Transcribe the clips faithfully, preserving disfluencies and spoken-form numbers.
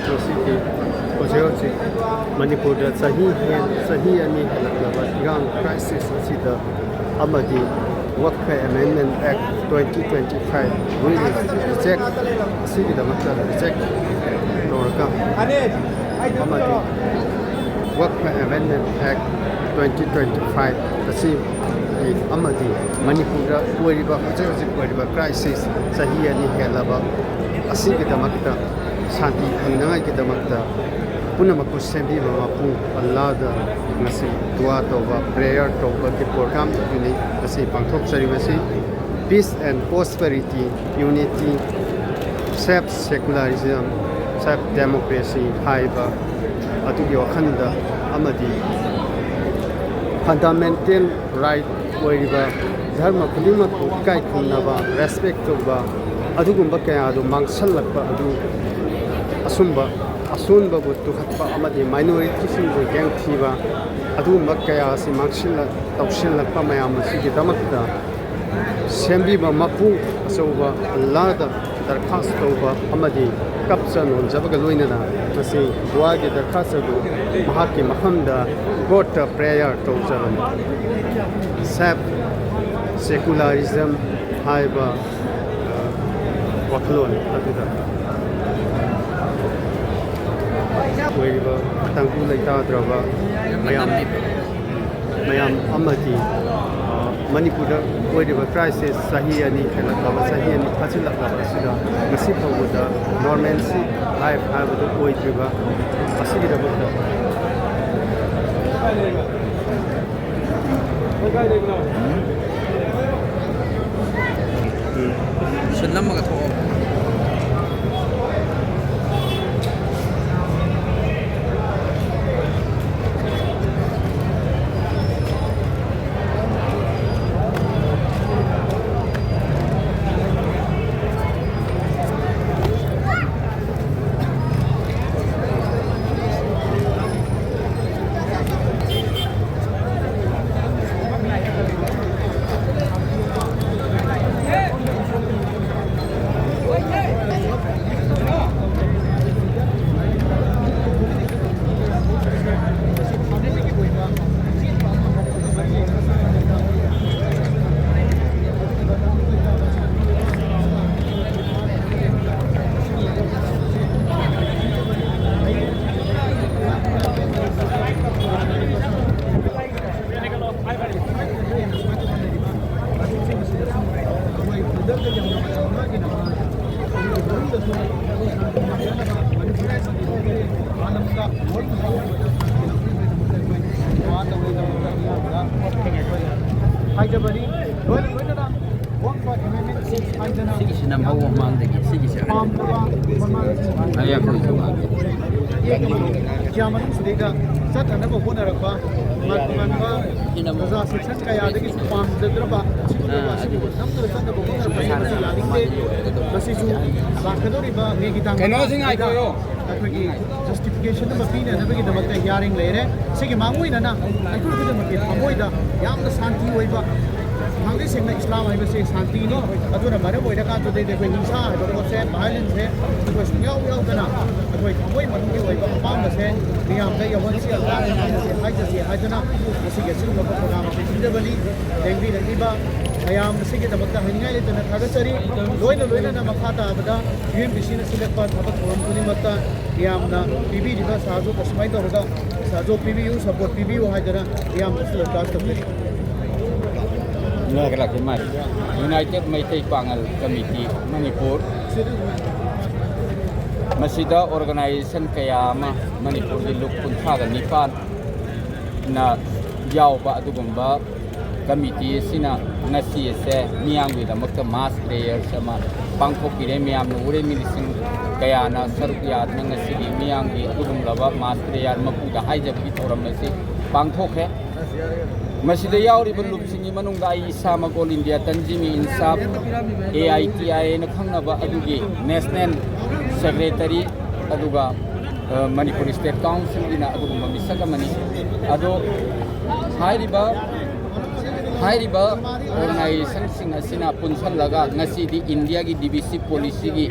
ꯃꯁꯤꯒꯤ ꯍꯧꯖꯤꯛ ꯍꯧꯖꯤꯛ ꯃꯅꯤꯄꯨꯔꯗ ꯆꯍꯤ ꯍꯦꯟ-, ꯆꯍꯤ ꯑꯅꯤ ꯍꯦꯜꯂꯛꯂꯕ ꯏꯔꯥꯡ crisis ꯑꯁꯤꯗ ꯑꯃꯗꯤ Waqf Amendment Act twenty twenty-five reject ꯑꯁꯤꯒꯤꯗꯃꯛꯇ reject ꯇꯧꯔꯒ ꯑꯃꯗꯤ Waqf Amendment Act twenty twenty-five ꯑꯁꯤ ꯑꯃꯗꯤ ꯃꯅꯤꯄꯨꯔꯗ ꯑꯣꯏꯔꯤꯕ, ꯍꯧꯖꯤꯛ ꯍꯧꯖꯤꯛ ꯑꯣꯏꯔꯤꯕ crisis, ꯆꯍꯤ ꯑꯅꯤ ꯍꯦꯜꯂꯕ ꯑꯁꯤꯒꯤꯗꯃꯛꯇ, ꯁꯥꯟꯇꯤ ꯐꯪꯅꯉꯥꯏꯒꯤꯗꯃꯛꯇ ꯄꯨꯝꯅꯃꯛꯄꯨ ꯁꯦꯝꯕꯤꯕ ꯃꯄꯨ ꯑꯜꯂꯥꯗ ꯉꯁꯤ ꯗꯨꯋꯥ ꯇꯧꯕ, prayer ꯇꯧꯕꯒꯤ program ꯑꯗꯨꯅꯤ ꯉꯁꯤ ꯄꯥꯡꯊꯣꯛꯆꯔꯤꯕꯁꯤ꯫ Peace and prosperity, unity, self secularism, self democracy ꯍꯥꯏꯕ ꯑꯗꯨꯒꯤ ꯋꯥꯈꯜꯗ ꯑꯃꯗꯤ fundamental right ꯑꯣꯏꯔꯤꯕ ꯙꯔꯃ ꯈꯨꯗꯤꯡꯃꯛꯄꯨ ꯏꯀꯥꯏ ꯈꯨꯝꯅꯕ, respect ꯇꯧꯕ, ꯑꯗꯨꯒꯨꯝꯕ ꯀꯌꯥ ꯑꯗꯨ ꯃꯥꯡꯁꯜꯂꯛꯄ ꯑꯗꯨ, ꯑꯁꯨꯝꯕ ꯑꯁꯣꯟꯕꯕꯨ ꯇꯨꯍꯠꯄ ꯑꯃꯗꯤ minorityꯁꯤꯡꯕꯨ ꯌꯦꯡꯊꯤꯕ, ꯑꯗꯨꯒꯨꯝꯕ ꯀꯌꯥ ꯑꯁꯤ ꯃꯥꯡꯁꯤꯜꯂꯛ-, ꯇꯧꯁꯤꯜꯂꯛꯄ ꯃꯌꯥꯝ ꯑꯁꯤꯒꯤꯗꯃꯛꯇ ꯁꯦꯝꯕꯤꯕ ꯃꯄꯨ ꯑꯆꯧꯕ ꯑꯜꯂꯥꯗ ꯗꯔꯈꯥꯁ ꯇꯧꯕ ꯑꯃꯗꯤ ꯀꯞꯆ ꯅꯣꯟꯖꯕꯒ ꯂꯣꯏꯅꯅ ꯉꯁꯤ ꯗꯨꯋꯥꯒꯤ ꯗꯔꯈꯥꯁ ꯑꯗꯨ ꯃꯍꯥꯛꯀꯤ ꯃꯐꯝꯗ Godꯇ prayer ꯇꯧꯖꯕꯅꯤ꯫ Self secularism ꯍꯥꯏꯕ, ꯑ, ꯋꯥꯈꯜꯂꯣꯟ ꯑꯗꯨꯗ ꯑꯣꯏꯔꯤꯕ ꯇꯪꯗꯨ ꯂꯩꯇꯥꯗ꯭ꯔꯕ ꯃꯌꯥꯝ, ꯃꯌꯥꯝ ꯑꯃꯗꯤ, ꯑ, ꯃꯅꯤꯄꯨꯔꯗ ꯑꯣꯏꯔꯤꯕ ꯀ꯭ꯔꯥꯏꯁꯤꯁ ꯆꯍꯤ ꯑꯅꯤ ꯍꯦꯜꯂꯛꯂꯕ, ꯆꯍꯤ ꯑꯅꯤ ꯐꯥꯖꯤꯜꯂꯛꯂꯕ ꯑꯁꯤꯗ ꯉꯁꯤ ꯐꯥꯎꯕꯗ ꯅꯣꯔꯃꯦꯜꯁꯤ ꯂꯥꯏꯐ ꯍꯥꯏꯕꯗꯨ ꯑꯣꯏꯗ꯭ꯔꯤꯕ ꯑꯁꯤꯒꯤꯗꯃꯛꯇ ꯁꯤꯜꯂꯝꯃꯒ ꯊꯣꯛꯑꯣ꯫ ꯍꯥꯏꯖꯕꯅꯤ꯫ ꯂꯣꯏꯅ ꯂꯣꯏꯅꯅ ꯁꯤꯒꯤꯁꯤ ꯅꯝꯍꯧ ꯃꯃꯥꯡꯗꯒꯤ, ꯁꯤꯒꯤꯁꯦ꯫ ꯄꯥꯝꯗꯕ ꯃꯃꯥꯡ ꯑꯩ ꯑꯩꯈꯣꯏꯁꯨ ꯃꯥꯡꯉꯦ꯫ ꯀꯌꯥ ꯃꯅꯨꯡꯁꯤꯗꯩꯗ ꯆꯠꯊꯅꯕ ꯍꯣꯠꯅꯔꯛꯄ ꯇꯣꯉꯥꯟ ꯇꯣꯉꯥꯟꯕ ꯄ꯭ꯔꯖꯥ ꯁꯦꯛꯁꯟ ꯀꯌꯥꯗꯒꯤꯁꯨ ꯄꯥꯝꯖꯗ꯭ꯔꯕ ꯑꯁꯤꯒꯨꯝꯂꯕ ꯑꯥ, ꯑꯁꯤꯒꯨꯝꯕ ꯑꯗꯨꯒꯤ ꯅꯝꯗꯅ ꯆꯠꯅꯕ ꯍꯣꯠꯅꯔꯛꯄ ꯍꯥꯏꯕꯁꯤ ꯌꯥꯅꯤꯡꯗꯦ꯫ ꯃꯁꯤꯁꯨ ꯂꯥꯛꯀꯗꯧꯔꯤꯕ ꯃꯦꯒꯤ ꯇꯥꯡ ꯀꯩꯅꯣꯁꯤꯡ ꯉꯥꯏꯈꯣꯌꯣ꯫ ꯑꯩꯈꯣꯏꯒꯤ ꯖꯁꯇꯤꯐꯤꯀꯦꯁꯟ ꯑꯃ ꯄꯤꯅꯅꯕꯒꯤꯗꯃꯛꯇ ꯍꯤꯌꯥꯔꯤꯡ ꯂꯩꯔꯦ꯫ ꯁꯤꯒꯤ ꯃꯥꯡꯑꯣꯏꯅꯅ ꯑꯩꯈꯣꯏ ꯈꯨꯗꯤꯡꯃꯛꯀꯤ ꯊꯃꯣꯏꯗ ꯌꯥꯝꯅ ꯁꯥꯟꯇꯤ ꯑꯣꯏꯕ, ꯊꯥꯡꯒꯩ ꯁꯦꯡꯅ ꯏꯁꯂꯥꯝ ꯍꯥꯏꯕꯁꯤ ꯁꯥꯟꯇꯤꯅꯤ꯫ ꯑꯗꯨꯅ ꯃꯔꯝ ꯑꯣꯏꯔꯀꯥꯟꯗꯨꯗꯩꯗ ꯑꯩꯈꯣꯏ ꯍꯤꯡꯁꯥ ꯍꯥꯏꯕ ꯄꯣꯠꯁꯦ, ꯚꯥꯏꯑꯣꯂꯦꯟꯁꯁꯦ ꯑꯩꯈꯣꯏ ꯁꯨꯡꯌꯥꯎ ꯌꯥꯎꯗꯅ ꯑꯩꯈꯣꯏ ꯊꯃꯣꯏ ꯃꯅꯨꯡꯒꯤ ꯑꯣꯏꯕ ꯑꯄꯥꯝꯕꯁꯦ ꯃꯤꯌꯥꯝꯗ ꯌꯧꯍꯟꯁꯤ, ꯑꯜꯂꯥꯍꯅ ꯍꯥꯏꯖꯁꯤ ꯍꯥꯏꯗꯨꯅ ꯉꯁꯤꯒꯤ ꯑꯁꯤꯒꯨꯝꯂꯕ ꯄ꯭ꯔꯣꯒ꯭ꯔꯥꯝ ꯑꯁꯤ ꯁꯤꯟꯖꯕꯅꯤ꯫ ꯂꯦꯡꯕꯤꯔꯛꯂꯤꯕ ꯃꯌꯥꯝ ꯑꯁꯤꯒꯤꯗꯃꯛꯇ ꯍꯥꯏꯅꯤꯡꯉꯥꯏ ꯂꯩꯇꯅ ꯊꯥꯒꯠꯆꯔꯤ꯫ ꯂꯣꯏꯅ ꯂꯣꯏꯅꯅ ꯃꯈꯥ ꯇꯥꯕꯗ ꯌꯨ ꯑꯦꯝ ꯕꯤ ꯁꯤꯅ ꯁꯤꯜꯂꯛꯄ ꯊꯕꯛ ꯊꯧꯔꯝ ꯈꯨꯗꯤꯡꯃꯛꯇ ꯃꯤꯌꯥꯝꯅ ꯄꯤꯕꯤꯔꯤꯕ ꯁꯍꯖꯣꯛ ꯑꯁꯨꯃꯥꯏꯅ ꯇꯧꯔꯒ ꯁꯍꯖꯣꯛ ꯄꯤꯕꯤꯌꯨ, ꯁꯄꯣꯔꯠ ꯄꯤꯕꯤꯌꯨ ꯍꯥꯏꯗꯅ ꯃꯤꯌꯥꯝꯗꯁꯨ ꯔꯤꯀ꯭ꯋꯦꯁ ꯇꯧꯖꯔꯤ꯫ ꯂꯥꯛꯀꯦ, ꯂꯥꯛꯀꯦ, ꯃꯥꯏ꯫ United Meitei Pangal Committee Manipur, ꯃꯁꯤꯗ organization ꯀꯌꯥ ꯑꯃ, ꯃꯅꯤꯄꯨꯔꯒꯤ ꯂꯨꯞ ꯀꯨꯟꯊ꯭ꯔꯥꯒ ꯅꯤꯄꯥꯟꯅ ꯌꯥꯎꯕ ꯑꯗꯨꯒꯨꯝꯕ committee ꯑꯁꯤꯅ ꯉꯁꯤ ꯑꯁꯦ ꯃꯤꯌꯥꯝꯒꯤꯗꯃꯛꯇ mass prayers ꯑꯃ ꯄꯥꯡꯊꯣꯛꯄꯤꯔꯦ꯫ ꯃꯌꯥꯝꯅ ꯎꯔꯦ, ꯃꯤ ꯂꯤꯁꯤꯡ ꯀꯌꯥꯅ ꯁꯔꯨꯛ ꯌꯥꯗꯨꯅ ꯉꯁꯤꯒꯤ ꯃꯤꯌꯥꯝꯒꯤ ꯑꯗꯨꯒꯨꯝꯂꯕ mass prayer ꯃꯄꯨꯗ ꯍꯥꯏꯖꯕꯒꯤ ꯊꯧꯔꯝ ꯑꯁꯤ ꯄꯥꯡꯊꯣꯛꯈ꯭ꯔꯦ꯫ ꯃꯁꯤꯗ ꯌꯥꯎꯔꯤꯕ ꯂꯨꯞꯁꯤꯡꯒꯤ ꯃꯅꯨꯡꯗ ꯑꯩ ꯏꯁꯥꯃꯛ All India Tanzim-e-Insaf, A I T I ꯍꯥꯏꯅ ꯈꯪꯅꯕ ꯑꯗꯨꯒꯤ national secretary, ꯑꯗꯨꯒ, ꯑ, ꯃꯅꯤꯄꯨꯔ State Council-ꯒꯤꯅ ꯑꯗꯨꯒꯨꯝꯕ ꯃꯤꯁꯛ ꯑꯃꯅꯤ꯫ ꯑꯗꯣ ꯍꯥꯏꯔꯤꯕ, ꯍꯥꯏꯔꯤꯕ organization-ꯁꯤꯡ ꯑꯁꯤꯅ ꯄꯨꯟꯁꯜꯂꯒ ꯉꯁꯤꯗꯤ ꯏꯟꯗꯤꯌꯥꯒꯤ D V C policy-ꯒꯤ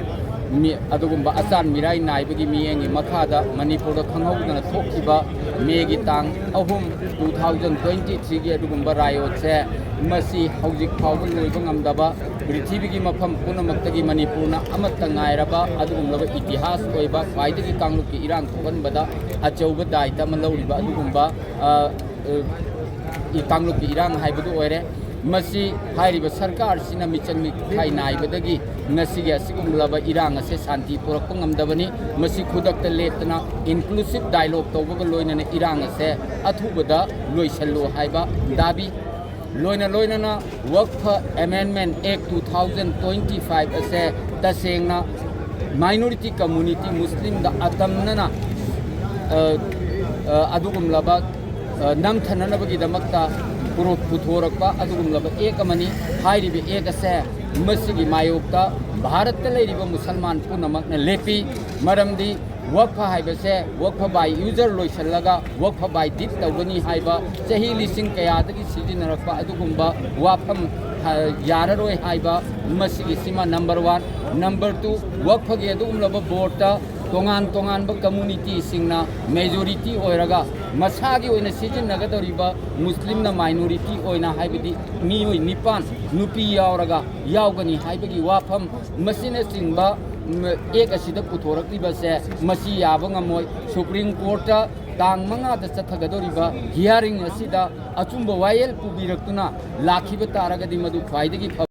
ꯃꯤ-, ꯑꯗꯨꯒꯨꯝꯕ ꯑꯆꯥꯟ ꯃꯤꯔꯥꯏ ꯅꯥꯏꯕꯒꯤ ꯃꯤꯠꯌꯦꯡꯒꯤ ꯃꯈꯥꯗ ꯃꯅꯤꯄꯨꯔꯗ ꯈꯪꯍꯧꯗꯅ ꯊꯣꯛꯈꯤꯕ ꯃꯦꯒꯤ ꯇꯥꯡ ꯑꯍꯨꯝ, two thousand twenty three-ꯒꯤ ꯑꯗꯨꯒꯨꯝꯕ riot-ꯁꯦ ꯃꯁꯤ ꯍꯧꯖꯤꯛ ꯐꯥꯎꯕ ꯂꯣꯏꯕ ꯉꯝꯗꯕ, ꯄ꯭ꯔꯤꯊꯤꯕꯤꯒꯤ ꯃꯐꯝ ꯄꯨꯝꯅꯃꯛꯇꯒꯤ ꯃꯅꯤꯄꯨꯔꯅ ꯑꯃꯠꯇ ꯉꯥꯏꯔꯕ ꯑꯗꯨꯒꯨꯝꯂꯕ ꯏꯇꯤꯍꯥꯁ ꯑꯣꯏꯕ ꯈ꯭ꯋꯥꯏꯗꯒꯤ ꯀꯥꯡꯂꯨꯞꯀꯤ ꯏꯔꯥꯡ ꯊꯣꯛꯍꯟꯕꯗ ꯑꯆꯧꯕ ꯗꯥꯏꯇ ꯑꯃ ꯂꯧꯔꯤꯕ ꯑꯗꯨꯒꯨꯝꯕ, ꯑ, ꯑ, ꯀꯥꯡꯂꯨꯞꯀꯤ ꯏꯔꯥꯡ ꯍꯥꯏꯕꯗꯨ ꯑꯣꯏꯔꯦ꯫ ꯃꯁꯤ ꯍꯥꯏꯔꯤꯕ ꯁꯔꯀꯥꯔꯁꯤꯅ ꯃꯤꯆꯪ ꯃꯤꯈꯥꯏ ꯅꯥꯏꯕꯗꯒꯤ ꯉꯁꯤꯒꯤ ꯑꯁꯤꯒꯨꯝꯂꯕ ꯏꯔꯥꯡ ꯑꯁꯦ ꯁꯥꯟꯇꯤ ꯄꯨꯔꯛꯄ ꯉꯝꯗꯕꯅꯤ꯫ ꯃꯁꯤ ꯈꯨꯗꯛꯇ ꯂꯦꯞꯇꯅ inclusive dialogue ꯇꯧꯕꯒ ꯂꯣꯏꯅꯅ ꯏꯔꯥꯡ ꯑꯁꯦ ꯑꯊꯨꯕꯗ ꯂꯣꯏꯁꯤꯜꯂꯨ ꯍꯥꯏꯕ ꯗꯥꯕꯤ꯫ ꯂꯣꯏꯅ ꯂꯣꯏꯅꯅ Waqf Amendment Act two thousand twenty five ꯑꯁꯦ ꯇꯁꯦꯡꯅ minority community Muslim-ꯗ ꯑꯇꯝꯅꯅ, ꯑ, ꯑ, ꯑꯗꯨꯒꯨꯝꯂꯕ, ꯑ, ꯅꯝꯊꯅꯅꯕꯒꯤꯗꯃꯛꯇ ꯄꯨꯔꯣ-, ꯄꯨꯊꯣꯔꯛꯄ ꯑꯗꯨꯒꯨꯝꯂꯕ act ꯑꯃꯅꯤ꯫ ꯍꯥꯏꯔꯤꯕ act ꯑꯁꯦ ꯃꯁꯤꯒꯤ ꯃꯥꯌꯣꯛꯇ ꯚꯥꯔꯠꯇ ꯂꯩꯔꯤꯕ ꯃꯨꯁꯜꯃꯥꯟ ꯄꯨꯝꯅꯃꯛꯅ ꯂꯦꯞꯄꯤ꯫ ꯃꯔꯝꯗꯤ Waqf ꯍꯥꯏꯕꯁꯦ Waqf by user ꯂꯣꯏꯁꯤꯜꯂꯒ Waqf by deed ꯇꯧꯒꯅꯤ ꯍꯥꯏꯕ ꯆꯍꯤ ꯂꯤꯁꯤꯡ ꯀꯌꯥꯗꯒꯤ ꯁꯤꯖꯤꯟꯅꯔꯛꯄ ꯑꯗꯨꯒꯨꯝꯕ ꯋꯥꯐꯝ, ꯑ, ꯌꯥꯔꯔꯣꯏ ꯍꯥꯏꯕ ꯃꯁꯤꯒꯤꯁꯤꯃ number one꯫ Number two, Waqf-ꯒꯤ ꯑꯗꯨꯒꯨꯝꯂꯕ board-ꯇ ꯇꯣꯉꯥꯟ ꯇꯣꯉꯥꯟꯕ community-ꯁꯤꯡꯅ majority ꯑꯣꯏꯔꯒ ꯃꯁꯥꯒꯤ ꯑꯣꯏꯅ ꯁꯤꯖꯤꯟꯅꯒꯗꯧꯔꯤꯕ ꯃꯨꯁꯂꯤꯝꯅ minority ꯑꯣꯏꯅ, ꯍꯥꯏꯕꯗꯤ ꯃꯤꯑꯣꯏ ꯅꯤꯄꯥꯟ, ꯅꯨꯄꯤ ꯌꯥꯎꯔꯒ ꯌꯥꯎꯒꯅꯤ ꯍꯥꯏꯕꯒꯤ ꯋꯥꯐꯝ ꯃꯁꯤꯅꯆꯤꯡꯕ, ꯎꯝ, act ꯑꯁꯤꯗ ꯄꯨꯊꯣꯔꯛꯂꯤꯕꯁꯦ ꯃꯁꯤ ꯌꯥꯕ ꯉꯝꯃꯣꯏ꯫ Supreme Court-ꯇ ꯇꯥꯡ ꯃꯉꯥꯗ ꯆꯠꯊꯒꯗꯧꯔꯤꯕ hearing ꯑꯁꯤꯗ ꯑꯆꯨꯝꯕ ꯋꯥꯌꯦꯜ ꯄꯨꯕꯤꯔꯛꯇꯨꯅ ꯂꯥꯛꯈꯤꯕ ꯇꯥꯔꯒꯗꯤ ꯃꯗꯨ ꯈ꯭ꯋꯥꯏꯗꯒꯤ ꯐꯕ